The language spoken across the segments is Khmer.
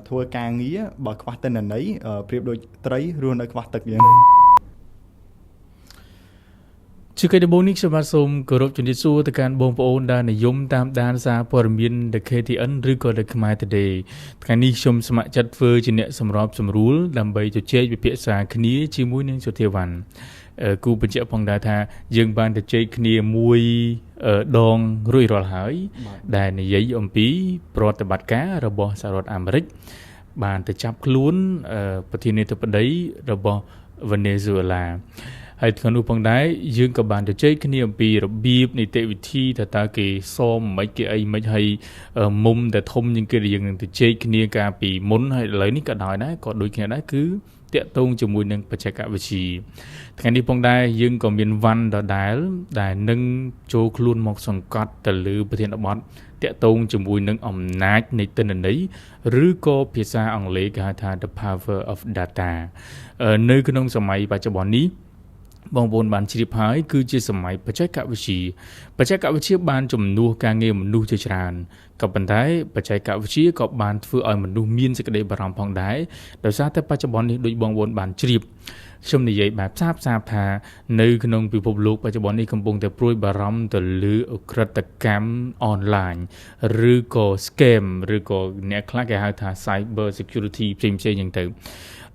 ធ្វើការងារបើខ្វះទិន្នន័យប្រៀបដូចត្រីរស់នៅខ្វះទឹកយ៉ាង ជាកិច្ចដំបូងនេះខ្ញុំបាទសូមគោរពជំរាបសួរទៅកាន់បងប្អូនដែលនិយមតាមដានសារព័ត៌មាន The KTN ឬក៏ The Khmer Today។ ថ្ងៃនេះខ្ញុំស្ម័គ្រចិត្តធ្វើជាអ្នកសម្របសម្រួលដើម្បីជជែកពិភាក្សាគ្នាជាមួយនឹងសុធាវ៉ាន់គូបញ្ជាក់ផងដែរថាយើងបានជជែកគ្នាមួយដងរួចរាល់ហើយ ដែលនិយាយអំពីប្រតិបត្តិការរបស់សហរដ្ឋអាមេរិកបានទៅចាប់ខ្លួនប្រធានាធិបតីរបស់វេណេស៊ុយអេឡាហើយថ្ងៃនោះផងដែរយើងក៏បានជជែកគ្នាអំពីរបៀបនីតិវិធីថាតើគេសមមិនគេអីមិនហើយមុំដែលធំជាងគេដែលយើងនឹងជជែកគ្នាកាលពីមុនហើយឥឡូវនេះក៏ដោយដែរក៏ដូចគ្នាដែរគឺតាក់ទងជាមួយនឹងបច្ចេកវិទ្យាថ្ងៃនេះផងដែរយើងក៏មានវ៉ាន់ដដែលដែលនឹងចូលខ្លួនមកសង្កត់ទៅលើប្រធានបទតាក់ទងជាមួយនឹងអំណាចនៃទិន្នន័យឬក៏ភាសាអង់គ្លេសគេហៅថា the power of data។ នៅក្នុងសម័យបច្ចុប្បន្ននេះបងប្អូនបានជ្រាបហើយគឺជាសម័យបច្ចេកវិទ្យាបច្ចេកវិទ្យាបានជំនួសការងារមនុស្សជាច្រើនក៏ប៉ុន្តែបច្ចេកវិទ្យាក៏បានធ្វើឲ្យមនុស្សមានសេចក្តីបារម្ភផងដែរដោយសារតែបច្ចុប្បន្ននេះដូចបងប្អូនបានជ្រាបខ្ញុំនិយាយបែបសាបសាបថានៅក្នុងពិភពលោកបច្ចុប្បន្ននេះកំពុងតែព្រួយបារម្ភទៅលើឧក្រិដ្ឋកម្មអនឡាញឬក៏ scam ឬក៏អ្នកខ្លះគេហៅថា cyber security ផ្សេងៗហ្នឹងទៅ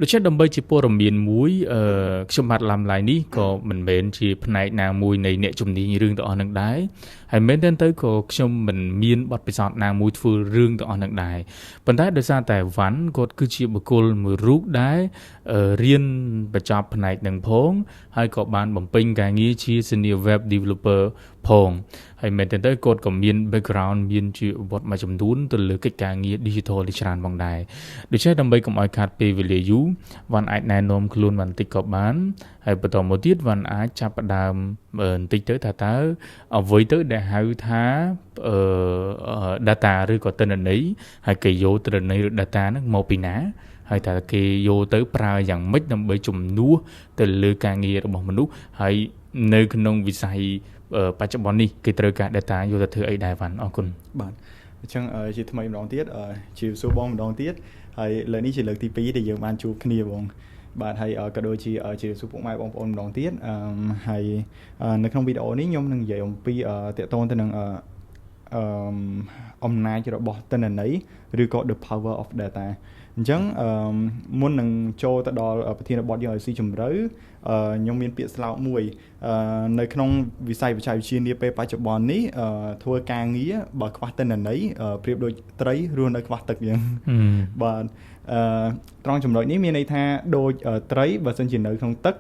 ដូច្នេះដើម្បីជាព័ត៌មានមួយអឺខ្ញុំបាទឡាំឡាយនេះក៏មិនមែនជាផ្នែកណាមួយនៃអ្នកជំនាញរឿងទាំងអស់នឹងដែរហើយមែនទែនទៅក៏ខ្ញុំមិនមានបទពិសោធន៍ណាមួយធ្វើរឿងទាំងអស់នឹងដែរប៉ុន្តែដោយសារតែវ៉ាន់គាត់គឺជាបុគ្គលមួយរូបដែលរៀនបញ្ចប់ផ្នែកនឹងផងហើយក៏បានបំពេញការងារជា senior web developer ផងហើយមែនទែនទៅគាត់ក៏មាន background មានជាវត្តមួយចំនួនទៅលើកិច្ចការងារ digital នេះច្រើនផងដែរដូច្នេះដើម្បីកុំឲ្យខាតពេលវេលាយូរវ៉ាន់អាចណែនាំខ្លួនបន្តិចក៏បានហើយបន្តមកទៀតវ៉ាន់អាចចាប់ផ្ដើមបន្តិចទៅថាតើអ្វីទៅដែលហៅថាអឺ data ឬក៏ទិន្នន័យហើយគេយកទិន្នន័យឬ data ហ្នឹងមកពីណាហើយតើគេយកទៅប្រើយ៉ាងម៉េចដើម្បីជំនួសទៅលើការងាររបស់មនុស្សហើយនៅក្នុងវិស័យបច្ចុប្បន្ននេះគេត្រូវការ data យកទៅធ្វើអីដែរវ៉ាន់អរគុណ។ បាទអញ្ចឹងជាថ្មីម្ដងទៀតជាសួរបងម្ដងទៀតហើយលើកនេះជាលើកទី2ដែលយើងបានជួបគ្នាបងបាទហើយក៏ដូចជាជាសួរពុកម៉ែបងប្អូនម្ដងទៀតអឺហើយនៅក្នុងវីដេអូនេះខ្ញុំនឹងនិយាយអំពីតាក់ទងទៅនឹងអឺអំណាចរបស់ទិន្នន័យឬក៏ the power of data។ អញ្ចឹងអឺមុននឹងចូលទៅដល់ប្រធានបទយើងឲ្យស៊ីជម្រៅខ្ញុំមានពាក្យស្លោកមួយនៅក្នុងវិស័យបច្ចេកវិទ្យានាពេលបច្ចុប្បន្ននេះធ្វើការងារបើខ្វះទិន្នន័យប្រៀបដូចត្រីរស់នៅខ្វះទឹកយ៉ាងបាទអឺត្រង់ចំណុចនេះមានន័យថាដូចត្រីបើសិនជានៅក្នុងទឹក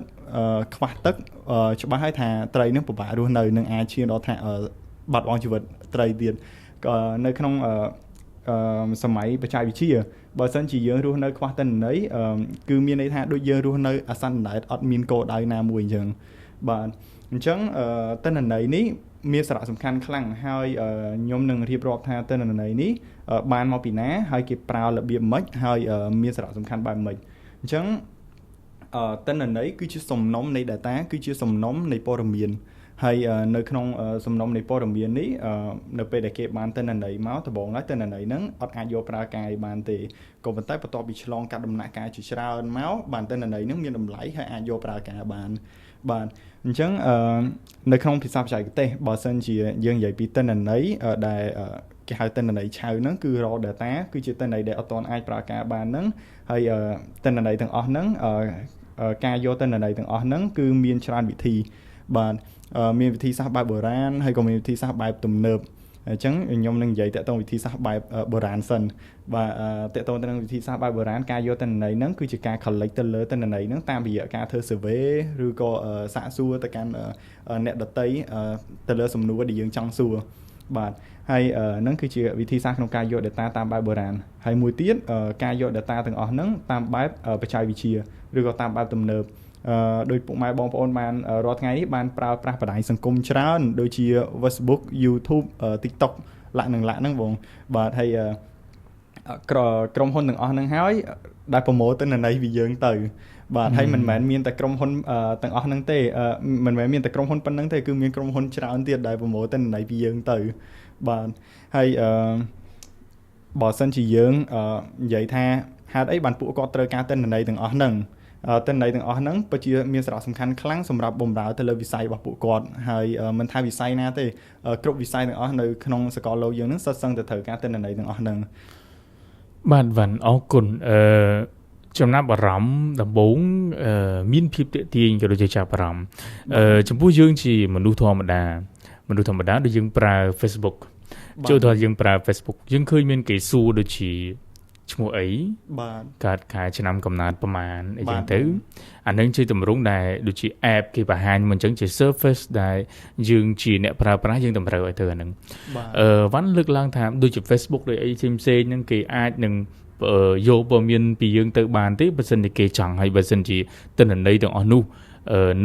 ខ្វះទឹកច្បាស់ហើយថាត្រីនឹងពិបាករស់នៅនឹងអាចឈានដល់ថាបាត់បង់ជីវិតត្រីទៀតក៏នៅក្នុងអឺសម័យបច្ចេកវិទ្យាបើសិនជាយើងរស់នៅខ្វះទិន្នន័យគឺមានន័យថាដូចយើងរស់នៅអាសន្នដែតអត់មានគោលដៅណាមួយអញ្ចឹងបាទអញ្ចឹងទិន្នន័យនេះមានសារៈសំខាន់ខ្លាំងហើយខ្ញុំនឹងរៀបរាប់ថាទិន្នន័យនេះបានមកពីណាហើយគេប្រើរបៀបម៉េចហើយមានសារៈសំខាន់បែបម៉េចអញ្ចឹងទិន្នន័យគឺជាសំណុំនៃ data គឺជាសំណុំនៃព័ត៌មានហើយនៅក្នុងសំណុំនៃព័ត៌មាននេះនៅពេលដែលគេបានទិន្នន័យមកដំបូងឡើយទិន្នន័យហ្នឹងអត់អាចយកប្រើការឲ្យបានទេក៏ប៉ុន្តែបន្ទាប់ពីឆ្លងកាត់ដំណាក់កាលជាច្រើនមកបានទិន្នន័យហ្នឹងមានតម្លៃហើយអាចយកប្រើការបានបាទអញ្ចឹងនៅក្នុងភាសាបច្ចេកទេសបើសិនជាយើងនិយាយពីទិន្នន័យដែលគេហៅទិន្នន័យឆៅហ្នឹងគឺ raw data គឺជាទិន្នន័យដែលអត់ទាន់អាចប្រើការបានហ្នឹងហើយទិន្នន័យទាំងអស់ហ្នឹងការយកទិន្នន័យទាំងអស់ហ្នឹងគឺមានច្រើនវិធីបាទមានវិធីសាស្ត្របែបបុរាណហើយក៏មានវិធីសាស្ត្របែបទំនើបអញ្ចឹងខ្ញុំនឹងនិយាយតាក់ទងវិធីសាស្ត្របែបបុរាណសិនបាទតាក់ទងទៅនឹងវិធីសាស្ត្របែបបុរាណការយកទិន្នន័យហ្នឹងគឺជាការ collect ទៅលើទិន្នន័យហ្នឹងតាមរយៈការធ្វើ survey ឬក៏សាកសួរទៅកាន់អ្នកដទៃទៅលើសំណួរដែលយើងចង់សួរបាទហើយហ្នឹងគឺជាវិធីសាស្ត្រក្នុងការយក data តាមបែបបុរាណហើយមួយទៀតការយក data ទាំងអស់ហ្នឹងតាមបែបបច្ចេកវិទ្យាឬក៏តាមបែបទំនើបអឺដោយពុកម៉ែបងប្អូនបានរាល់ថ្ងៃនេះបានប្រើប្រាស់បណ្ដាញសង្គមច្រើនដូចជា Facebook, YouTube, TikTok លាក់នឹងលាក់ហ្នឹងបងបាទហើយក្រុមហ៊ុនទាំងអស់ហ្នឹងហើយដែលប្រមូលទិន្នន័យពីយើងទៅបាទហើយមិនមែនមានតែក្រុមហ៊ុនទាំងអស់ហ្នឹងទេមិនមែនមានតែក្រុមហ៊ុនប៉ុណ្ណឹងទេគឺមានក្រុមហ៊ុនច្រើនទៀតដែលប្រមូលទិន្នន័យពីយើងទៅបាទហើយអឺ បើសិនជាយើងនិយាយថាហេតុអីបានពួកគាត់ត្រូវការទិន្នន័យទាំងអស់ហ្នឹងទិន្នន័យទាំងអស់ហ្នឹងពិតជាមានសារៈសំខាន់ខ្លាំងសម្រាប់បម្រើទៅលើវិស័យរបស់ពួកគាត់ហើយមិនថាវិស័យណាទេគ្រប់វិស័យទាំងអស់នៅក្នុងសកលលោកយើងហ្នឹងសុទ្ធសឹងតែត្រូវការទិន្នន័យទាំងអស់ហ្នឹងបាទវ៉ាន់អរគុណចំណាប់អារម្មណ៍ដំបូងមានភាពទាក់ទាញក៏ដូចជាចាប់អារម្មណ៍ចំពោះយើងជាមនុស្សធម្មតាដូចយើងប្រើ Facebook ចូលដល់យើងប្រើ Facebook យើងឃើញមានគេសួរដូចជាឈ្មោះអីបាទកើតខែឆ្នាំកំណើតប្រមាណអីចឹងទៅអានឹងជាទម្រង់ដែលដូចជា app គេបង្ហាញមកអញ្ចឹងជា surface ដែលយើងជាអ្នកប្រើប្រាស់យើងតម្រូវឲ្យទៅអានឹងវ៉ាន់លើកឡើងថាដូចជា Facebook ដូចអីផ្សេងៗហ្នឹងគេអាចនឹងយកព័ត៌មានពីយើងទៅបានទេបើសិនជាគេចង់ហើយបើសិនជាទិន្នន័យទាំងអស់នោះ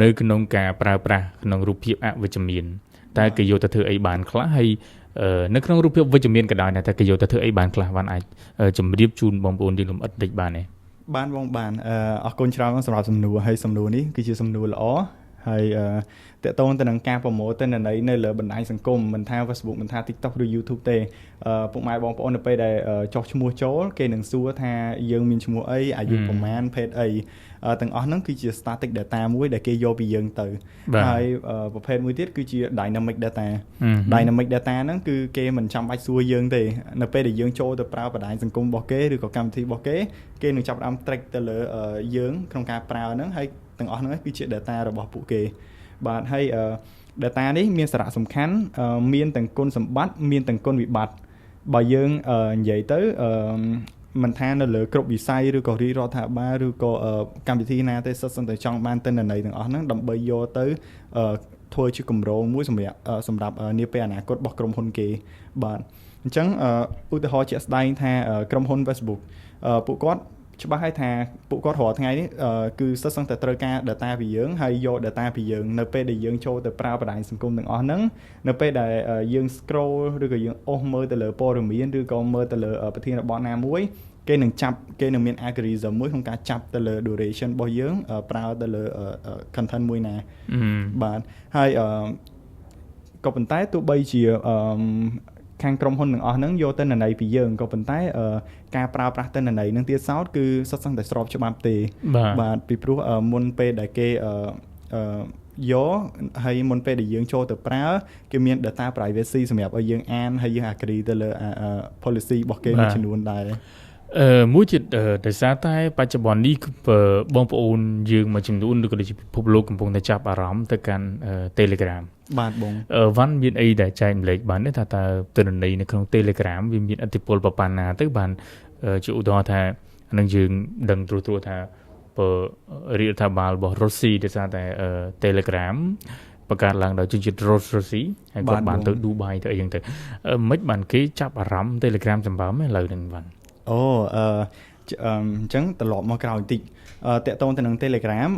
នៅក្នុងការប្រើប្រាស់ក្នុងរូបភាពអវិជ្ជមានតែគេយកទៅធ្វើអីបានខ្លះហើយនៅក្នុងរូបភាពវិជ្ជមានក៏ដោយតែគេយកទៅធ្វើអីបានខ្លះបានអាចជម្រាបជូនបងប្អូនយើងលម្អិតតិចបានទេបានបងបានអរគុណច្រើនសម្រាប់សំណួរហើយសំណួរនេះគឺជាសំណួរល្អហើយតកតងទៅនឹងការប្រមូលទិន្នន័យនៅលើបណ្ដាញសង្គមមិនថា Facebook មិនថា TikTok ឬ YouTube ទេពុកម៉ែបងប្អូននៅពេលដែលចុះឈ្មោះចូលគេនឹងសួរថាយើងមានឈ្មោះអីអាយុប្រមាណភេទអីទាំងអស់ហ្នឹងគឺជា static data មួយដែលគេយកពីយើងទៅហើយប្រភេទមួយទៀតគឺជា dynamic data dynamic data ហ្នឹងគឺគេមិនចាំបាច់សួរយើងទេនៅពេលដែលយើងចូលទៅប្រើបណ្ដាញសង្គមរបស់គេឬក៏កម្មវិធីរបស់គេគេនឹងចាប់ផ្ដើម track ទៅលើយើងក្នុងការប្រើហ្នឹងហើយទាំងអស់ហ្នឹងគឺជា data របស់ពួកគេបាទហើយ data នេះមានសារៈសំខាន់មានទាំងគុណសម្បត្តិមានទាំងគុណវិបត្តិបើយើងនិយាយទៅមិនថានៅលើគ្រប់វិស័យឬក៏រាជរដ្ឋាភិបាលឬក៏កម្មវិធីណាទេសុទ្ធសឹងតែចង់បានទិន្នន័យទាំងអស់ហ្នឹងដើម្បីយកទៅធ្វើជាគម្រោងមួយសម្រាប់នាពេលអនាគតរបស់ក្រុមហ៊ុនគេបាទអញ្ចឹងឧទាហរណ៍ជាក់ស្ដែងថាក្រុមហ៊ុន Facebook ពួកគាត់ច្បាស់ហើយថាពួកគាត់រាល់ថ្ងៃនេះគឺសុទ្ធសឹងតែត្រូវការ data ពីយើងហើយយក data ពីយើងនៅពេលដែលយើងចូលទៅប្រើបណ្ដាញសង្គមទាំងអស់ហ្នឹងនៅពេលដែលយើង scroll ឬក៏យើងអូសមើលទៅលើព័ត៌មានឬក៏មើលទៅលើប្រធានបទណាមួយគេនឹងចាប់គេនឹងមាន algorithm មួយក្នុងការចាប់ទៅលើ duration របស់យើងប្រើទៅលើ content មួយណាបាទហើយក៏ប៉ុន្តែទោះបីជាខាងក្រុមហ៊ុនទាំងអស់ហ្នឹងយកទិន្នន័យពីយើងក៏ប៉ុន្តែការប្រើប្រាស់ទិន្នន័យហ្នឹងទៀតសោតគឺសុទ្ធសឹងតែស្របច្បាប់ទេបាទពីព្រោះមុនពេលដែលគេយកហើយមុនពេលដែលយើងចូលទៅប្រើគេមាន data privacy សម្រាប់ឲ្យយើងអានហើយយើង agree ទៅលើ policy របស់គេមួយចំនួនដែរមួយទៀតដោយសារតែបច្ចុប្បន្ននេះបងប្អូនយើងមួយចំនួនឬក៏ដូចជាពិភពលោកកំពុងតែចាប់អារម្មណ៍ទៅកាន់ Telegram បាទបងវ៉ាន់មានអីដែលចែកម្លែកបានទេថាតើទិន្នន័យនៅក្នុង Telegram វាមានឥទ្ធិពលប៉ុណ្ណាទៅបានជាឧទាហរណ៍ថានឹងយើងដឹងត្រួសត្រាថារាជរដ្ឋាភិបាលរបស់រុស្ស៊ីដោយសារតែ Telegram បង្កើតឡើងដោយជនជាតិរុស្ស៊ីហើយគាត់បានទៅឌូបៃទៅអីចឹងទៅមិនបានគេចាប់អារម្មណ៍ Telegram សម្បើមឥឡូវហ្នឹងវ៉ាន់អូអញ្ចឹងត្រឡប់មកក្រោយបន្តិចតាក់ទងទៅនឹង Telegram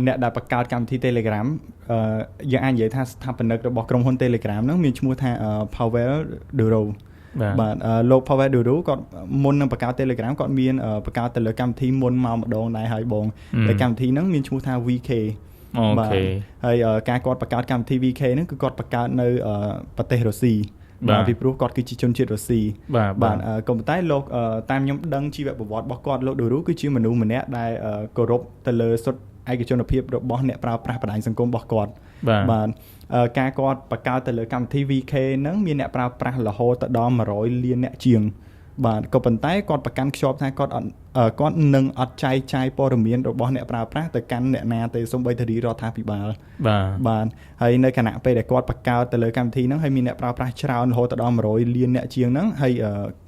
អ្នកដែលបង្កើតកម្មវិធី Telegram យើងអាចនិយាយថាស្ថាបនិករបស់ក្រុមហ៊ុន Telegram ហ្នឹងមានឈ្មោះថា Pavel Durov បាទលោក Pavel Durov គាត់មុននឹងបង្កើត Telegram គាត់មានបង្កើតទៅលើកម្មវិធីមុនមកម្ដងដែរហើយបងតែកម្មវិធីហ្នឹងមានឈ្មោះថា VK បាទហើយការគាត់បង្កើតកម្មវិធី VK ហ្នឹងគឺគាត់បង្កើតនៅប្រទេសរុស្ស៊ីបាទពីព្រោះគាត់គឺជាជនជាតិរុស្ស៊ីបាទក៏ប៉ុន្តែលោកតាមខ្ញុំដឹងជីវប្រវត្តិរបស់គាត់លោក Durov គឺជាមនុស្សម្នាក់ដែលគោរពទៅលើសិទ្ធិឯកជនភាពរបស់អ្នកប្រើប្រាស់បណ្ដាញសង្គមរបស់គាត់បាទការគាត់បង្កើតទៅលើកម្មវិធី VK ហ្នឹងមានអ្នកប្រើប្រាស់រហូតទៅដល់100លានអ្នកជាងបាទក៏ប៉ុន្តែគាត់ប្រកាន់ខ្ជាប់ថាគាត់នឹងអត់ចែកចាយព័ត៌មានរបស់អ្នកប្រើប្រាស់ទៅកាន់អ្នកណាទេសូម្បីតែរាជរដ្ឋាភិបាលបាទហើយនៅខណៈពេលដែលគាត់បង្កើតទៅលើកម្មវិធីហ្នឹងហើយមានអ្នកប្រើប្រាស់ច្រើនរហូតដល់100លានអ្នកជាងហ្នឹងហើយ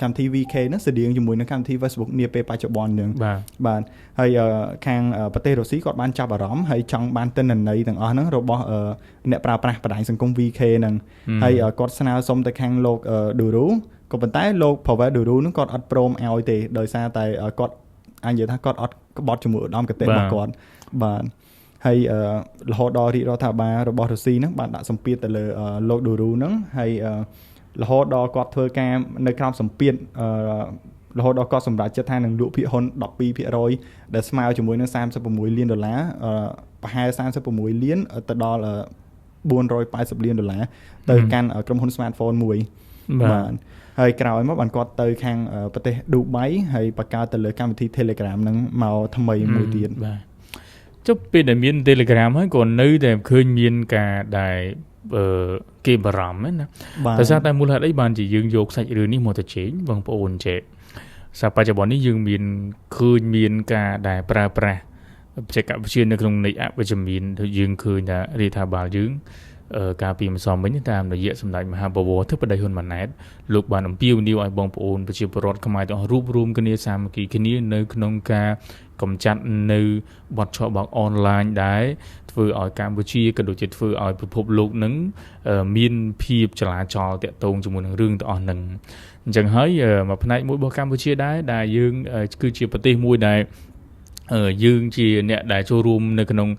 កម្មវិធី VK ហ្នឹងស្តៀងជាមួយនឹងកម្មវិធី Facebook នាពេលបច្ចុប្បន្នហ្នឹងបាទហើយខាងប្រទេសរុស្ស៊ីគាត់បានចាប់អារម្មណ៍ហើយចង់បានទិន្នន័យទាំងអស់ហ្នឹងរបស់អ្នកប្រើប្រាស់បណ្ដាញសង្គម VK ហ្នឹងហើយគាត់ស្នើសុំទៅខាងលោក Durov ក៏ប៉ុន្តែលោក Pavel Durov ហ្នឹងគាត់អត់ព្រមឲ្យទេដោយសារតែគាត់អាចនិយាយថាគាត់អត់ក្បត់ជាមួយឧត្តមគតិរបស់គាត់បាទហើយរហូតដល់រាជរដ្ឋាភិបាលរបស់រុស្ស៊ីហ្នឹងបានដាក់សម្ពាធទៅលើលោក Durov ហ្នឹងហើយរហូតដល់គាត់ធ្វើការនៅក្រោមសម្ពាធរហូតដល់គាត់សម្រេចចិត្តថានឹងលក់ភាគហ៊ុន 12% ដែលស្មើជាមួយនឹង36លានដុល្លារប្រហែល36លានទៅដល់480លានដុល្លារទៅកាន់ក្រុមហ៊ុន smartphone មួយបាទ ហើយក្រោយមកបានគាត់ទៅខាងប្រទេសឌូបៃហើយបង្កើតទៅលើកម្មវិធី Telegram ហ្នឹងមកថ្មីមួយទៀតបាទចុះពេលដែលមាន Telegram ហើយក៏នៅតែឃើញមានការដែលគេបារម្ភណាដោយសារតែមូលហេតុអីបានជាយើងយកសាច់រឿងនេះមកទៅជែកបងប្អូនចេះសាបច្ចុប្បន្ននេះយើងមានឃើញមានការដែលប្រើប្រាស់បច្ចេកវិទ្យានៅក្នុងន័យអវិជ្ជមានដូចយើងឃើញថារដ្ឋាភិបាលយើងកាលពីម្សិលមិញតាមរយៈសម្ដេចមហាបវរធិបតីហ៊ុនម៉ាណែតលោកបានអំពាវនាវឲ្យបងប្អូនប្រជាពលរដ្ឋខ្មែរទាំងអស់រួបរួមគ្នាសាមគ្គីគ្នានៅក្នុងការកម្ចាត់នៅបទឆបោកអនឡាញដែលធ្វើឲ្យកម្ពុជាក៏ដូចជាធ្វើឲ្យពិភពលោកនឹងមានភាពចលាចលតាក់ទងជាមួយនឹងរឿងទាំងអស់នឹងអញ្ចឹងហើយមួយផ្នែកមួយរបស់កម្ពុជាដែរដែលយើងគឺជាប្រទេសមួយដែលយើងជាអ្នកដែលចូលរួមនៅក្នុង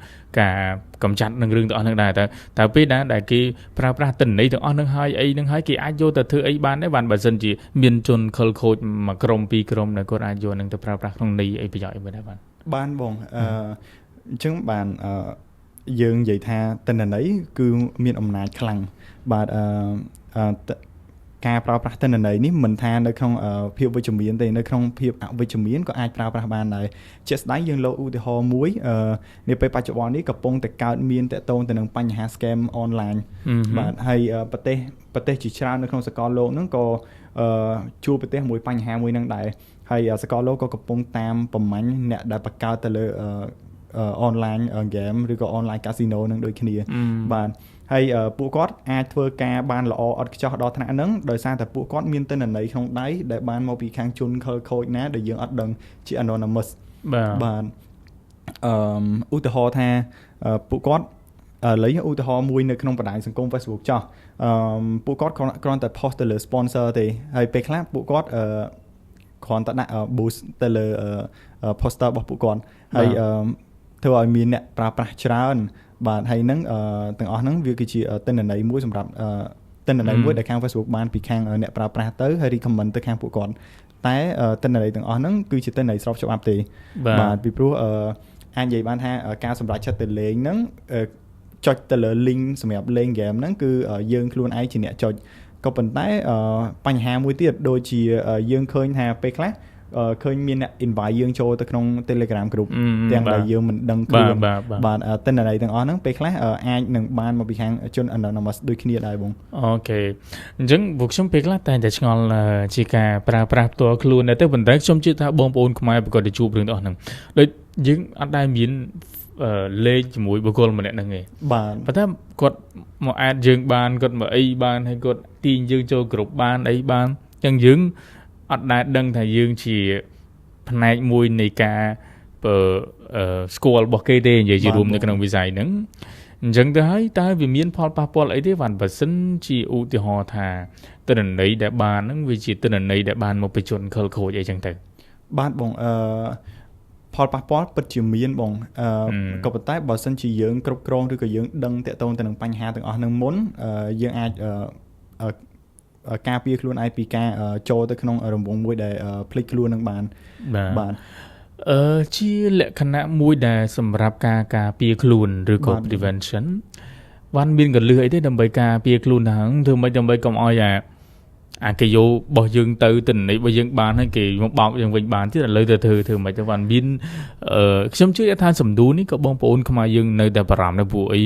ការកម្ចាត់នឹងរឿងទាំងអស់នឹងដែរតើពេលណាដែលគេប្រើប្រាស់ទិន្នន័យទាំងអស់នឹងហើយអីនឹងហើយគេអាចយកទៅធ្វើអីបានដែរបានបើសិនជាមានជនខិលខូចមួយក្រុមពីរក្រុមដែលគាត់អាចយកនឹងទៅប្រើប្រាស់ក្នុងន័យអីប្រយោជន៍អីបានដែរបានបងអញ្ចឹងបានយើងនិយាយថាទិន្នន័យគឺមានអំណាចខ្លាំងបាទការប្រើប្រាស់ទិន្នន័យនេះមិនថានៅក្នុងភាពវិជ្ជមានទេនៅក្នុងភាពអវិជ្ជមានក៏អាចប្រើប្រាស់បានដែរជាក់ស្ដែងយើងលើកឧទាហរណ៍មួយនាពេលបច្ចុប្បន្ននេះកំពុងតែកើតមានតាក់ទងទៅនឹងបញ្ហា scam online បាទហើយប្រទេសជាច្រើននៅក្នុងសកលលោកហ្នឹងក៏ជួបប្រទេសមួយបញ្ហាមួយហ្នឹងដែរហើយសកលលោកក៏កំពុងតាមប្រមាញ់អ្នកដែលបង្កើតទៅលើ online game ឬក៏ online casino នឹងដូចគ្នាបាទហើយពួកគាត់អាចធ្វើការបានល្អឥតខ្ចោះដល់ថ្នាក់ហ្នឹងដោយសារតែពួកគាត់មានទិន្នន័យក្នុងដៃដែលបានមកពីខាងជនខិលខូចណាដែលយើងអត់ដឹងជា anonymous បាទឧទាហរណ៍ថាពួកគាត់ឥឡូវឧទាហរណ៍មួយនៅក្នុងបណ្ដាញសង្គម Facebook ចោះពួកគាត់គ្រាន់តែ post ទៅលើ sponsor ទេហើយពេលខ្លះពួកគាត់គ្រាន់តែដាក់ boost ទៅលើ poster របស់ពួកគាត់ហើយធ្វើឲ្យមានអ្នកប្រើប្រាស់ច្រើនបាទហើយនឹងទាំងអស់ហ្នឹងវាគឺជាទិន្នន័យមួយសម្រាប់ទិន្នន័យមួយដែលខាង Facebook បានពីខាងអ្នកប្រើប្រាស់ទៅហើយ recommend ទៅខាងពួកគាត់តែទិន្នន័យទាំងអស់ហ្នឹងគឺជាទិន្នន័យស្របច្បាប់ទេបាទពីព្រោះអាចនិយាយបានថាការសម្រេចចិត្តទៅលេងហ្នឹងចុចទៅលើ link សម្រាប់លេង game ហ្នឹងគឺយើងខ្លួនឯងជាអ្នកចុចក៏ប៉ុន្តែបញ្ហាមួយទៀតដូចជាយើងឃើញថាពេលខ្លះឃើញមានអ្នក invite យើងចូលទៅក្នុង Telegram group ទាំងដែលយើងមិនដឹងខ្លួនបាទទិន្នន័យទាំងអស់ហ្នឹងពេលខ្លះអាចនឹងបានមកពីខាងជន anonymous ដូចគ្នាដែរបងអូខេអញ្ចឹងពួកខ្ញុំពេលខ្លះតែងតែឆ្ងល់ជាការប្រើប្រាស់ផ្ទាល់ខ្លួនដែរទៅប៉ុន្តែខ្ញុំជឿថាបងប្អូនខ្មែរប្រកាសតែជួបរឿងទាំងអស់ហ្នឹងដូចយើងអត់ដែលមានលេខជាមួយបុគ្គលម្នាក់ហ្នឹងឯងបាទប៉ុន្តែគាត់មកអាតយើងបានគាត់មកអីបានហើយគាត់ទាញយើងចូលក្រុមបានអីបានអញ្ចឹងយើងអត់ដែលដឹងថាយើងជាផ្នែកមួយនៃការស្គាល់របស់គេទេនិយាយជារួមនៅក្នុងវិស័យហ្នឹងអញ្ចឹងទៅហើយតើវាមានផលប៉ះពាល់អីទេបានបើសិនជាឧទាហរណ៍ថាទិន្នន័យដែលបានហ្នឹងវាជាទិន្នន័យដែលបានមកពីជនខិលខូចអីចឹងទៅបាទបងផលប៉ះពាល់ពិតជាមានបងក៏ប៉ុន្តែបើសិនជាយើងគ្រប់គ្រងឬក៏យើងដឹងតាក់ទងទៅនឹងបញ្ហាទាំងអស់ហ្នឹងមុនយើងអាចការពារខ្លួនឯងពីការចូលទៅក្នុងរង្វង់មួយដែលភ្លេចខ្លួននឹងបានបាទជាលក្ខណៈមួយដែលសម្រាប់ការការពារខ្លួនឬក៏ prevention បានមានកលឹះអីទេដើម្បីការពារខ្លួនហ្នឹងធ្វើម៉េចដើម្បីកុំឲ្យអាគេយករបស់យើងទៅទិន្នន័យរបស់យើងបានហើយគេមកបោកយើងវិញបានទៀតឥឡូវទៅធ្វើម៉េចទៅបានមានខ្ញុំជឿថាសំដួលនេះក៏បងប្អូនខ្មែរយើងនៅតែបារម្ភដែរពួកអី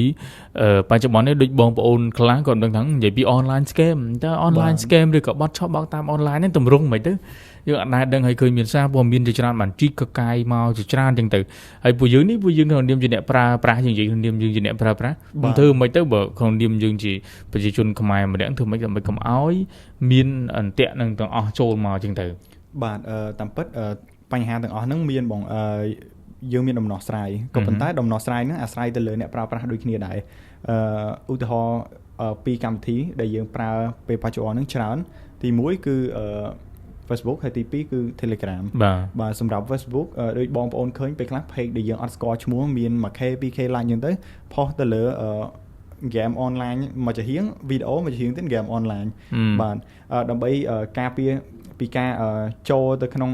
បច្ចុប្បន្ននេះដូចបងប្អូនខ្លះគាត់មិនដឹងថានិយាយពី online scam តើ online scam ឬក៏បទឆបោកតាម online ហ្នឹងតម្រង់មិនទៅយើងអត់ដែលដឹងហើយឃើញមានសារព័ត៌មានជាច្រើនបានជីកកកាយមកជាច្រើនចឹងទៅហើយពួកយើងនេះពួកយើងក្នុងនាមជាអ្នកប្រើប្រាស់យើងនិយាយក្នុងនាមយើងជាអ្នកប្រើប្រាស់មិនធ្វើមិនទៅបើក្នុងនាមយើងជាប្រជាជនខ្មែរម្នាក់ធ្វើមិនដើម្បីកុំឲ្យមានអន្ទាក់នឹងទាំងអស់ចូលមកចឹងទៅបាទតាមពិតបញ្ហាទាំងអស់ហ្នឹងមានបងយើងមានដំណោះស្រាយក៏ប៉ុន្តែដំណោះស្រាយហ្នឹងអាស្រ័យទៅលើអ្នកប្រើប្រាស់ដូចគ្នាដែរឧទាហរណ៍ពីកម្មវិធីដែលយើងប្រើពេលបច្ចុប្បន្នហ្នឹងច្រើនទី1គឺ Facebook ហើយទី2គឺ Telegram បាទសម្រាប់ Facebook ដូចបងប្អូនឃើញពេលខ្លះ page ដែលយើងអត់ស្គាល់ឈ្មោះមាន 1K 2K like ចឹងទៅផុសទៅលើ game online មួយចំហៀងវីដេអូមួយចំហៀងទៀត game online បាទដើម្បីការពារពីការចូលទៅក្នុង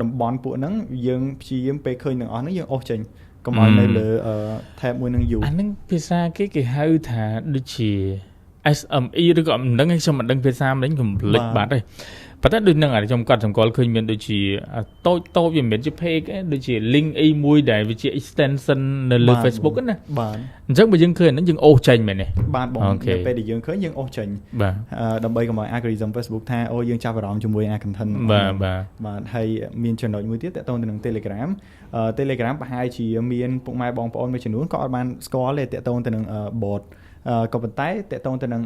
តំបន់ពួកហ្នឹងយើងព្យាយាមពេលឃើញទាំងអស់ហ្នឹងយើងអូសចេញកុំឲ្យនៅលើ tab មួយហ្នឹងយូរអាហ្នឹងភាសាគេគេហៅថាដូចជា SME ឬក៏មិនដឹងខ្ញុំមិនដឹងភាសាមិនដឹងខ្ញុំភ្លេចបាត់ទេប៉ុន្តែដូចនឹងអាខ្ញុំកត់សម្គាល់ឃើញមានដូចជាតូចតូចវាមិនមែនជា page ទេដូចជា link អីមួយដែលវាជា extension នៅលើ Facebook ណា បាទ អញ្ចឹងបើយើងឃើញអាហ្នឹងយើងអូសចេញមែនទេ បាទបងនៅពេលដែលយើងឃើញយើងអូសចេញ បាទ ដើម្បីកុំឲ្យ algorithm Facebook ថាអូយើងចាប់អារម្មណ៍ជាមួយអា content បាទបាទ បាទហើយមានចំណុចមួយទៀតទាក់ទងទៅនឹង Telegram Telegram ប្រហែលជាមានពុកម៉ែបងប្អូនមួយចំនួនក៏អត់បានស្គាល់ទេទាក់ទងទៅនឹង bot ក៏ប៉ុន្តែទាក់ទងទៅនឹង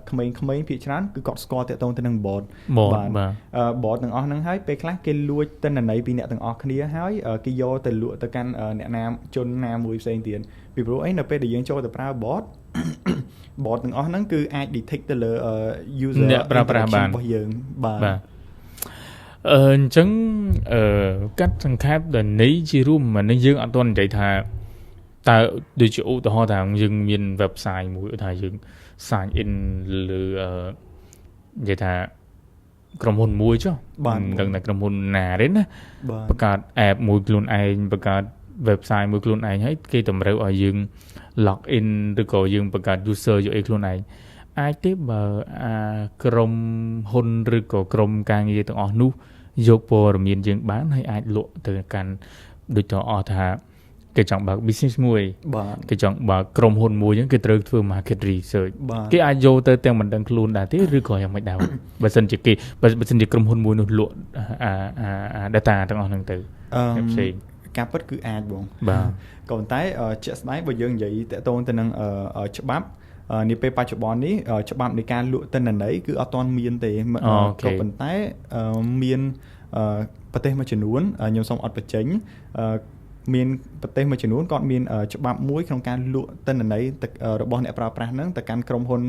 ក្មេងៗភាគច្រើនគឺគាត់ស្គាល់ទាក់ទងទៅនឹង bot បាទបាទ bot ទាំងអស់ហ្នឹងហើយពេលខ្លះគេលួចទិន្នន័យពីអ្នកទាំងអស់គ្នាហើយគេយកទៅលក់ទៅកាន់អ្នកណាជនណាមួយផ្សេងទៀតពីព្រោះអីនៅពេលដែលយើងចូលទៅប្រើ bot bot ទាំងអស់ហ្នឹងគឺអាច detect ទៅលើ user អ្នកប្រើប្រាស់បាន របស់យើងបាទ បាទអញ្ចឹងកាត់សង្ខេបដល់ន័យជារួមនេះយើងអត់ទាន់និយាយថាតើដូចជាឧទាហរណ៍ថាយើងមាន website មួយថាយើង sign in លើនិយាយថាក្រុមហ៊ុនមួយចុះ បាទ មិនដឹងថាក្រុមហ៊ុនណាទេណា បាទ បង្កើត app មួយខ្លួនឯងបង្កើត website មួយខ្លួនឯងហើយគេតម្រូវឲ្យយើង log in ឬក៏យើងបង្កើត user យកអីខ្លួនឯងអាចទេបើអាក្រុមហ៊ុនឬក៏ក្រុមការងារទាំងអស់នោះយកព័ត៌មានយើងបានហើយអាចលក់ទៅកាន់ដូចតអស់ថាគេចង់បើក business មួយ បាទ គេចង់បើកក្រុមហ៊ុនមួយអញ្ចឹងគេត្រូវធ្វើ market research បាទ គេអាចយកទៅទាំងមិនដឹងខ្លួនដែរទេឬក៏យ៉ាងម៉េចដែរបើសិនជាគេបើសិនជាក្រុមហ៊ុនមួយនោះលក់អាអា data ទាំងអស់ហ្នឹងទៅ អឺ ផ្សេង ការពិតគឺអាចបង បាទ ក៏ប៉ុន្តែជាក់ស្ដែងបើយើងនិយាយទាក់ទងទៅនឹងច្បាប់នាពេលបច្ចុប្បន្ននេះច្បាប់នៃការលក់ទិន្នន័យគឺអត់ទាន់មានទេក៏ប៉ុន្តែមានប្រទេសមួយចំនួនខ្ញុំសូមអត់បញ្ចេញមានប្រទេសមួយចំនួនគាត់មានច្បាប់មួយក្នុងការលក់ទិន្នន័យរបស់អ្នកប្រើប្រាស់ហ្នឹងទៅកាន់ក្រុមហ៊ុន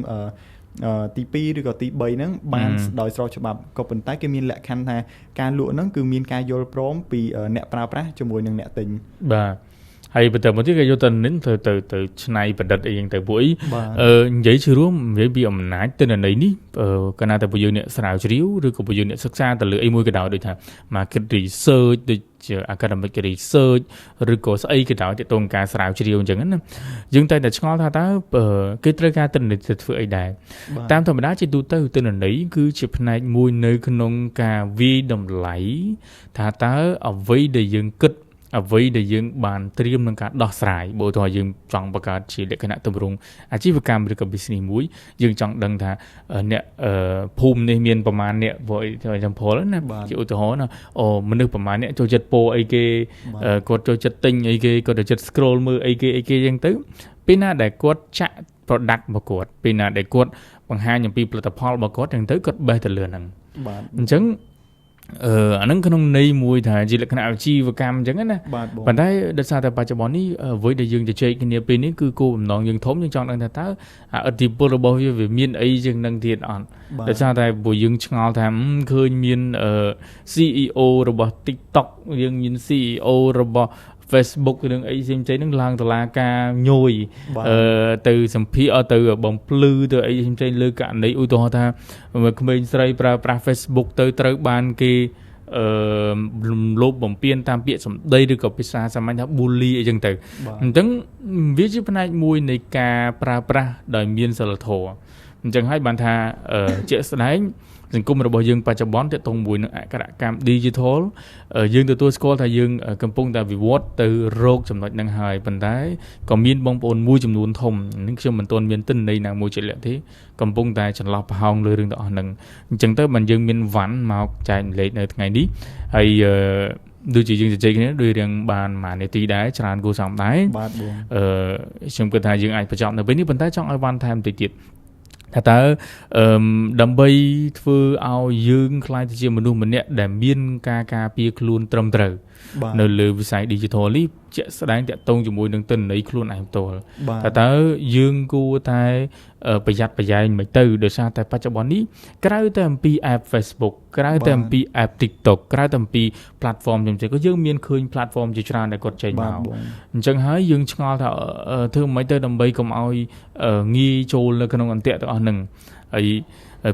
ទី2ឬក៏ទី3ហ្នឹងបានដោយស្របច្បាប់ក៏ប៉ុន្តែគេមានលក្ខខណ្ឌថាការលក់ហ្នឹងគឺមានការយល់ព្រមពីអ្នកប្រើប្រាស់ជាមួយនឹងអ្នកទិញ បាទហើយបន្តមកទៀតគេយកទៅនឹងទៅទៅទៅច្នៃប្រឌិតអីយ៉ាងទៅពួកអីនិយាយជារួមនិយាយពីអំណាចទិន្នន័យនេះកាលណាតែពួកយើងអ្នកស្រាវជ្រាវឬក៏ពួកយើងអ្នកសិក្សាទៅលើអីមួយក៏ដោយដូចថា market research ដូចជា academic research ឬក៏ស្អីក៏ដោយទាក់ទងការស្រាវជ្រាវអញ្ចឹងណាយើងតែតែឆ្ងល់ថាតើគេត្រូវការទិន្នន័យទៅធ្វើអីដែរតាមធម្មតាជាទូទៅទិន្នន័យគឺជាផ្នែកមួយនៅក្នុងការវាយតម្លៃថាតើអ្វីដែលយើងគិតអ្វីដែលយើងបានត្រៀមនឹងការដោះស្រាយបើឧទាហរណ៍យើងចង់បង្កើតជាលក្ខណៈទម្រង់អាជីវកម្មឬក៏ business មួយយើងចង់ដឹងថាអ្នកភូមិនេះមានប្រមាណអ្នកព្រោះ example ណាជាឧទាហរណ៍ណាអូមនុស្សប្រមាណអ្នកចូលចិត្តពោអីគេគាត់ចូលចិត្តទិញអីគេគាត់ចូលចិត្ត scroll មើលអីគេអីគេអញ្ចឹងទៅពេលណាដែលគាត់ចាក់ product របស់គាត់ពេលណាដែលគាត់បង្ហាញអំពីផលិតផលរបស់គាត់អញ្ចឹងទៅគាត់បេះទៅលើហ្នឹង បាទ អញ្ចឹងអាហ្នឹងក្នុងន័យមួយថាជាលក្ខណៈអាជីវកម្មអញ្ចឹងណាប៉ុន្តែដោយសារតែបច្ចុប្បន្ននេះអ្វីដែលយើងជជែកគ្នាពេលនេះគឺគោលបំណងយើងធំយើងចង់ដឹងថាតើអាឥទ្ធិពលរបស់វាវាមានអីជាងនឹងទៀតអត់ដោយសារតែព្រោះយើងឆ្ងល់ថាឃើញមាន CEO របស់ TikTok យើងមាន CEO របស់ Facebook រឿងអីផ្សេងៗហ្នឹងឡើងតឡាការញយទៅសម្ភាសទៅបំភ្លឺទៅអីផ្សេងៗលើករណីឧទាហរណ៍ថាក្មេងស្រីប្រើប្រាស់ Facebook ទៅត្រូវបានគេរំលោភបំពានតាមពាក្យសម្ដីឬក៏ភាសាសាមញ្ញថា bully អីចឹងទៅអញ្ចឹងវាជាផ្នែកមួយនៃការប្រើប្រាស់ដោយមានសិលធម៌អញ្ចឹងហើយបានថាជាក់ស្ដែងសង្គមរបស់យើងបច្ចុប្បន្នទាក់ទងមួយនឹងអក្ខរកម្ម digital យើងទទួលស្គាល់ថាយើងកំពុងតែវិវត្តទៅរកចំណុចហ្នឹងហើយប៉ុន្តែក៏មានបងប្អូនមួយចំនួនធំនឹងខ្ញុំមិនទាន់មានទិន្នន័យណាមួយជាក់លាក់ទេកំពុងតែចន្លោះប្រហោងលើរឿងទាំងអស់ហ្នឹងអញ្ចឹងទៅបានយើងមានវ៉ាន់មកចែករំលែកនៅថ្ងៃនេះហើយដូចជាយើងជជែកគ្នាដូចរៀងបានមួយនាទីដែរច្រើនគួរសមដែរ បាទបង ខ្ញុំគិតថាយើងអាចបញ្ចប់នៅពេលនេះប៉ុន្តែចង់ឲ្យវ៉ាន់ថែមតិចទៀតថាតើដើម្បីធ្វើឲ្យយើងក្លាយទៅជាមនុស្សម្នាក់ដែលមានការការពារខ្លួនត្រឹមត្រូវនៅលើវិស័យ digital នេះជាក់ស្ដែងទាក់ទងជាមួយនឹងទិន្នន័យខ្លួនឯងផ្ទាល់ថាតើយើងគួរតែប្រយ័ត្នប្រយែងមិនទៅដោយសារតែបច្ចុប្បន្ននេះក្រៅតែអំពី app Facebook ក្រៅតែអំពី app TikTok ក្រៅតែអំពី platform ផ្សេងៗក៏យើងមានឃើញ platform ជាច្រើនដែលគាត់ចេញមកអញ្ចឹងហើយយើងឆ្ងល់ថាធ្វើមិនទៅដើម្បីកុំឲ្យងាយចូលនៅក្នុងអន្ទាក់ទាំងអស់ហ្នឹងហើយ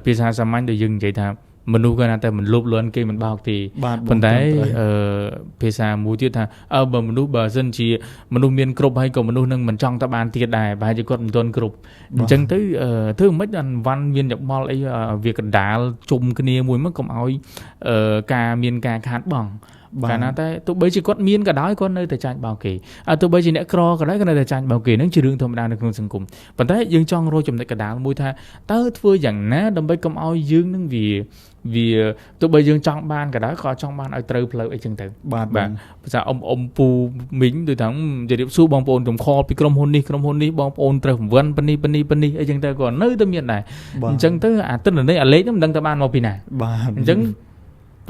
ភាសាសាមញ្ញដែលយើងនិយាយថា មនុស្សគាត់ណាតែមិនលោភលន់គេមិនបោកទេប៉ុន្តែភាសាមួយទៀតថាអើបើមនុស្សបើសិនជាមនុស្សមានគ្រប់ហើយក៏មនុស្សនឹងមិនចង់ទៅបានទៀតដែរប្រហែលជាគាត់មិនទាន់គ្រប់អញ្ចឹងទៅធ្វើមិនអានវ៉ាន់មានយោបល់អីវាកណ្ដាលជុំគ្នាមួយមកកុំឲ្យការមានការខាតបង់កាលណាតែទោះបីជាគាត់មានក៏ដោយគាត់នៅតែចាញ់បោកគេទោះបីជាអ្នកក្រក៏ដោយក៏នៅតែចាញ់បោកគេហ្នឹងជារឿងធម្មតានៅក្នុងសង្គមប៉ុន្តែយើងចង់រកចំណុចកណ្ដាលមួយថាតើធ្វើយ៉ាងណាដើម្បីកុំឲ្យយើងនឹងវាទោះបីយើងចង់បានក៏ដោយក៏ចង់បានឲ្យត្រូវផ្លូវអីចឹងទៅបាទភាសាអ៊ំពូមីងដូចថាជម្រាបសួរបងប្អូនខ្ញុំខលពីក្រុមហ៊ុននេះក្រុមហ៊ុននេះបងប្អូនត្រូវវ៉ាន់ប៉នេះប៉នេះប៉នេះអីចឹងទៅក៏នៅតែមានដែរអញ្ចឹងទៅអាទិន្នន័យអាលេខហ្នឹងមិនដឹងទៅបានមកពីណាបាទអញ្ចឹង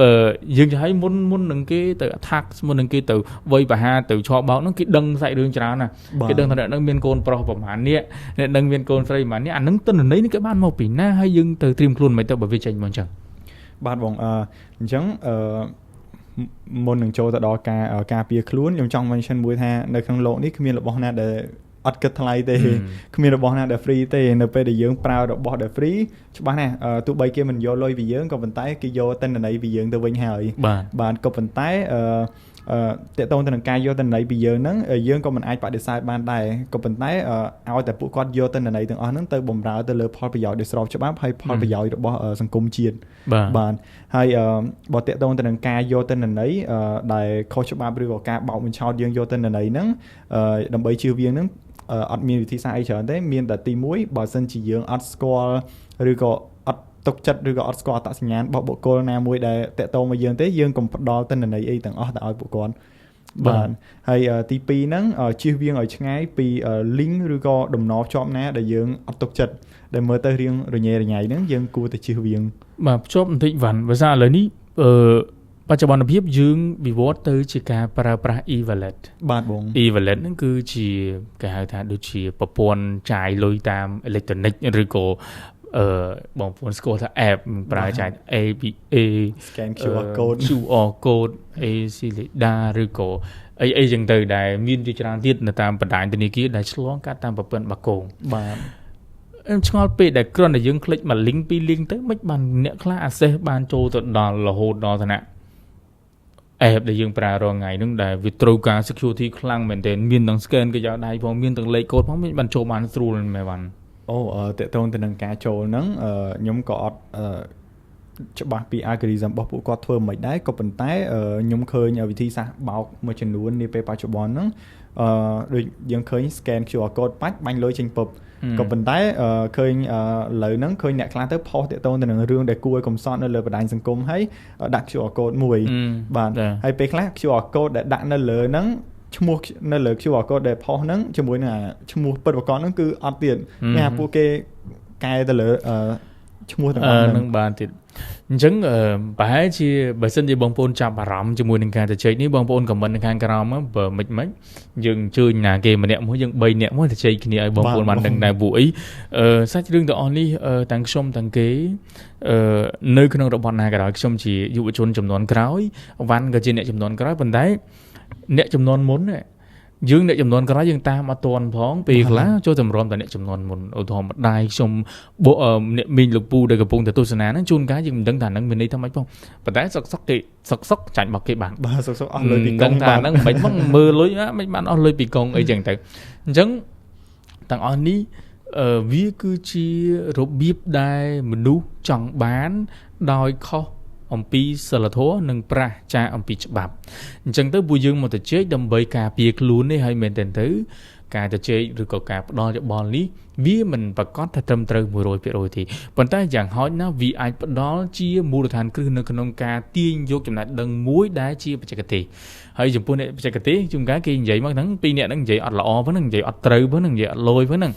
បើយើងจะឲ្យមុននឹងគេទៅ attack មុននឹងគេទៅវៃបហាទៅឆបោកហ្នឹងគេដឹងសាច់រឿងច្រើនណាស់គេដឹងថាអ្នកហ្នឹងមានកូនប្រុសប្រហែលនាក់អ្នកហ្នឹងមានកូនស្រីប្រហែលនាក់អាហ្នឹងទិន្នន័យនេះគេបានមកពីណាហើយយើងទៅត្រៀមខ្លួនមិនទៅបើវាចេញមកអញ្ចឹងបាទបងអញ្ចឹងមុននឹងចូលទៅដល់ការការពារខ្លួនខ្ញុំចង់ mention មួយថានៅក្នុងលោកនេះគ្មានរបស់ណាដែលអត់គិតថ្លៃទេគ្មានរបស់ណាដែល free ទេនៅពេលដែលយើងប្រើរបស់ដែល free ច្បាស់ណាស់ទោះបីគេមិនយកលុយពីយើងក៏ប៉ុន្តែគេយកទិន្នន័យពីយើងទៅវិញហើយបាទក៏ប៉ុន្តែតកតងទៅនឹងការយកទិន្នន័យពីយើងហ្នឹងយើងក៏មិនអាចបដិសេធបានដែរក៏ប៉ុន្តែឲ្យតែពួកគាត់យកទិន្នន័យទាំងអស់ហ្នឹងទៅបម្រើទៅលើផលប្រយោជន៍ដែលស្របច្បាប់ហើយផលប្រយោជន៍របស់សង្គមជាតិបាទហើយបើតកតងទៅនឹងការយកទិន្នន័យដែលខុសច្បាប់ឬក៏ការបោកបញ្ឆោតយើងយកទិន្នន័យហ្នឹងដើម្បីជៀសវាងហ្នឹងអត់មានវិធីសាស្ត្រអីច្រើនទេមានតែទី1បើសិនជាយើងអត់ស្គាល់ឬក៏អត់ទុកចិត្តឬក៏អត់ស្គាល់អត្តសញ្ញាណរបស់បុគ្គលណាមួយដែលតាក់ទងមកយើងទេយើងកុំផ្ដល់ទិន្នន័យអីទាំងអស់ទៅឲ្យពួកគាត់បាទហើយទី2ហ្នឹងជៀសវាងឲ្យឆ្ងាយពី link ឬក៏តំណភ្ជាប់ណាដែលយើងអត់ទុកចិត្តដែលមើលទៅរៀងរញ៉េរញ៉ៃហ្នឹងយើងគួរតែជៀសវាងបាទភ្ជាប់បន្តិចវ៉ាន់បើសារឥឡូវនេះបច្ចុប្បន្នភាពយើងវិវត្តទៅជាការប្រើប្រាស់ e-wallet បាទបង e-wallet ហ្នឹងគឺជាគេហៅថាដូចជាប្រព័ន្ធចាយលុយតាមអេឡិចត្រូនិកឬក៏បងប្អូនស្គាល់ថា app ប្រើចាយ ABA scan QR code QR code AC Leda ឬក៏អីចឹងទៅដែលមានជាច្រើនទៀតនៅតាមបណ្ដាញធនាគារដែលឆ្លងកាត់តាមប្រព័ន្ធបាគងបាទខ្ញុំឆ្ងល់ពេកដែលគ្រាន់តែយើងคลิกមួយ link ពីរ link ទៅមិនបានអ្នកខ្លះ access បានចូលទៅដល់រហូតដល់ឋានៈ app ដែលយើងប្រើរាល់ថ្ងៃហ្នឹងដែលវាត្រូវការ security ខ្លាំងមែនទែនមានទាំង scan កញ្ចក់ដៃផងមានទាំងលេខកូដផងមានបានចូលបានស្រួលមែនបានអូតកតងទៅនឹងការចូលហ្នឹងខ្ញុំក៏អត់ច្បាស់ពី algorithm របស់ពួកគាត់ធ្វើមិនដែរក៏ប៉ុន្តែខ្ញុំឃើញវិធីសាស្ត្របោកមួយចំនួននាពេលបច្ចុប្បន្នហ្នឹងដូចយើងឃើញ scan QR code បាច់បាញ់លុយចេញពុបក៏ប៉ុន្តែឃើញឥឡូវហ្នឹងឃើញអ្នកខ្លះទៅផុសតាក់ទងទៅនឹងរឿងដែលគួរឲ្យកំសត់នៅលើបណ្ដាញសង្គមហើយដាក់ QR code មួយបាទហើយពេលខ្លះ QR code ដែលដាក់នៅលើហ្នឹងឈ្មោះនៅលើ QR code ដែលផុសហ្នឹងជាមួយនឹងឈ្មោះពិតប្រាកដហ្នឹងគឺអត់ទៀតណាពួកគេកែទៅលើឈ្មោះទាំងអស់ហ្នឹងបានទៀតអញ្ចឹងប្រហែលជាបើសិនជាបងប្អូនចាប់អារម្មណ៍ជាមួយនឹងការជជែកនេះបងប្អូនខមមិននៅខាងក្រោមបើមិនយើងអញ្ជើញណាគេម្នាក់មួយយើង3នាក់មួយជជែកគ្នាឲ្យបងប្អូនបានដឹងដែរពួកអីសាច់រឿងទាំងអស់នេះទាំងខ្ញុំទាំងគេនៅក្នុងរបបណាក៏ដោយខ្ញុំជាយុវជនចំនួនក្រោយវ៉ាន់ក៏ជាអ្នកចំនួនក្រោយប៉ុន្តែអ្នកចំនួនមុនយើងអ្នកចំនួនក្រោយយើងតាមអត់ទាន់ផងពេលខ្លះចូលតម្រាំតែអ្នកចំនួនមុនឧទាហរណ៍ម្ដាយខ្ញុំអ្នកមីងលោកពូដែលកំពុងតែទស្សនាហ្នឹងជួនកាលយើងមិនដឹងថាហ្នឹងមានន័យថាម៉េចផងប៉ុន្តែសុកសុកគេសុកសុកចាញ់មកគេបានបាទសុកសុកអស់លុយពីកុងបាទហ្នឹងមិនមកមើលលុយមិនបានអស់លុយពីកុងអីចឹងទៅអញ្ចឹងទាំងអស់នេះវាគឺជារបៀបដែលមនុស្សចង់បានដោយខុសអំពីសិលធម៌និងប្រាសចាកអំពីច្បាប់អញ្ចឹងទៅពួកយើងមកទៅជែកដើម្បីការពារខ្លួននេះហើយមែនទែនទៅការទៅជែកឬក៏ការផ្ដល់យោបល់នេះវាមិនប្រកាសថាត្រឹមត្រូវ 100% ទេប៉ុន្តែយ៉ាងហោចណាស់វាអាចផ្ដល់ជាមូលដ្ឋានគ្រឹះនៅក្នុងការទាញយកចំណេះដឹងមួយដែលជាបច្ចេកទេសហើយចំពោះអ្នកបច្ចេកទេសជួនកាលគេនិយាយមកហ្នឹងពីរអ្នកហ្នឹងនិយាយអត់ល្អផងហ្នឹងនិយាយអត់ត្រូវផងហ្នឹងនិយាយអត់លយផងហ្នឹង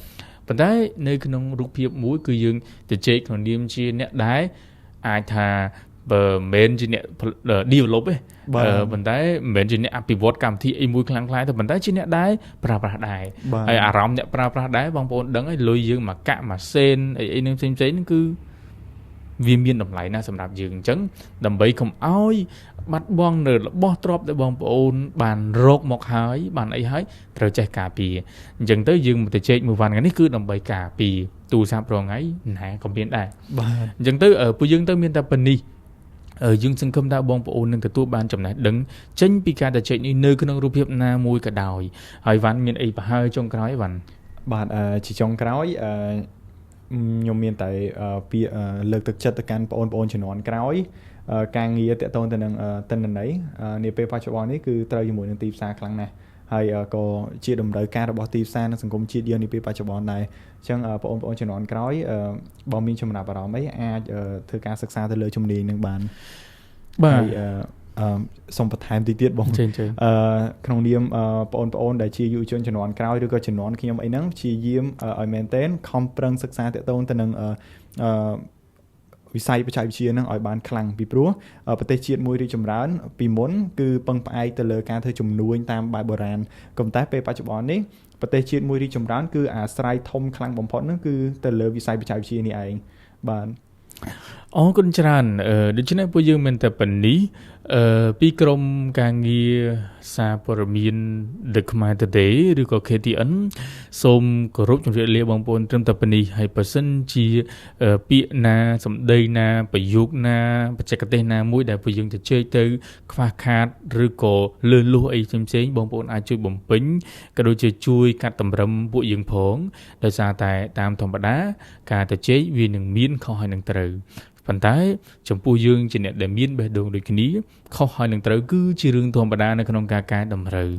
ប៉ុន្តែនៅក្នុងរូបភាពមួយគឺយើងទៅជែកក្នុងនាមជាអ្នកដែលអាចថាបើមិនមែនជាអ្នក develop ទេប៉ុន្តែមិនមែនជាអ្នកអភិវឌ្ឍកម្មវិធីអីមួយខ្លាំងខ្លាទេប៉ុន្តែជាអ្នកដែលប្រើប្រាស់ដែរហើយអារម្មណ៍អ្នកប្រើប្រាស់ដែរបងប្អូនដឹងហើយលុយយើងមួយកាក់មួយសេនអីនឹងផ្សេងៗហ្នឹងគឺវាមានតម្លៃណាស់សម្រាប់យើងអញ្ចឹងដើម្បីកុំឲ្យបាត់បង់នៅរបស់ទ្រព្យដែលបងប្អូនបានរកមកហើយបានអីហើយត្រូវចេះការពារអញ្ចឹងទៅយើងមកទៅជែកមួយវ៉ាន់ថ្ងៃនេះគឺដើម្បីការពារ ទូរស័ព្ទរាល់ថ្ងៃណែក៏មានដែរ បាទ អញ្ចឹងទៅពួកយើងទៅមានតែប៉ុណ្នេះយើងសង្ឃឹមថាបងប្អូននឹងទទួលបានចំណេះដឹងចេញពីការជជែកនេះនៅក្នុងរូបភាពណាមួយក៏ដោយហើយវ៉ាន់មានអីប្រហើចុងក្រោយវ៉ាន់ បាទជាចុងក្រោយខ្ញុំមានតែពាក្យលើកទឹកចិត្តទៅកាន់បងប្អូនជំនាន់ក្រោយការងារតាក់ទងទៅនឹងទិន្នន័យនាពេលបច្ចុប្បន្ននេះគឺត្រូវជាមួយនឹងទីផ្សារខ្លាំងណាស់ហើយក៏ជាតម្រូវការរបស់ទីផ្សារនិងសង្គមជាតិយើងនាពេលបច្ចុប្បន្នដែរអញ្ចឹងបងប្អូនជំនាន់ក្រោយបើមានចំណាប់អារម្មណ៍អីអាចធ្វើការសិក្សាទៅលើជំនាញនឹងបាន បាទ សូមបន្ថែមតិចទៀតបងក្នុងនាមបងប្អូនដែលជាយុវជនជំនាន់ក្រោយឬក៏ជំនាន់ខ្ញុំអីហ្នឹងព្យាយាមឲ្យមែនទែនខំប្រឹងសិក្សាតាក់ទងទៅនឹងវិស័យបច្ចេកវិទ្យាហ្នឹងឲ្យបានខ្លាំងពីព្រោះប្រទេសជាតិមួយរីកចម្រើនពីមុនគឺពឹងផ្អែកទៅលើការធ្វើជំនួញតាមបែបបុរាណក៏ប៉ុន្តែពេលបច្ចុប្បន្ននេះប្រទេសជាតិមួយរីកចម្រើនគឺអាស្រ័យធំខ្លាំងបំផុតហ្នឹងគឺទៅលើវិស័យបច្ចេកវិទ្យានេះឯងបាទ អរគុណច្រើនដូច្នេះពួកយើងមិនតែប៉ុណ្នេះពីក្រមការងារសារព័ត៌មាន The Khmer Today ឬក៏ KTN សូមគោរពជម្រាបលាបងប្អូនត្រឹមតែប៉ុណ្នេះហើយបើសិនជាពាក្យណាសម្ដីណាប្រយោគណាបច្ចេកទេសណាមួយដែលពួកយើងជជែកទៅខ្វះខាតឬក៏លើសលួសអីផ្សេងៗបងប្អូនអាចជួយបំពេញក៏ដូចជាជួយកាត់តម្រឹមពួកយើងផងដោយសារតែតាមធម្មតាការជជែកវានឹងមានខុសហើយនឹងត្រូវប៉ុន្តែចំពោះយើងជាអ្នកដែលមានបេះដូងដូចគ្នាខុសហើយនឹងត្រូវគឺជារឿងធម្មតានៅក្នុងការកែតម្រូវ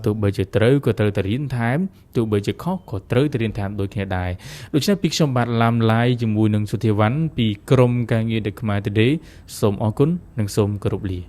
ទោះបីជាត្រូវក៏ត្រូវតែរៀនថែមទោះបីជាខុសក៏ត្រូវតែរៀនថែមដូចគ្នាដែរដូច្នេះពីខ្ញុំបាទឡាំឡាយជាមួយនឹងសុធាវ៉ាន់ពីក្រុមការងារ The Khmer Today សូមអរគុណនិងសូមគោរពលា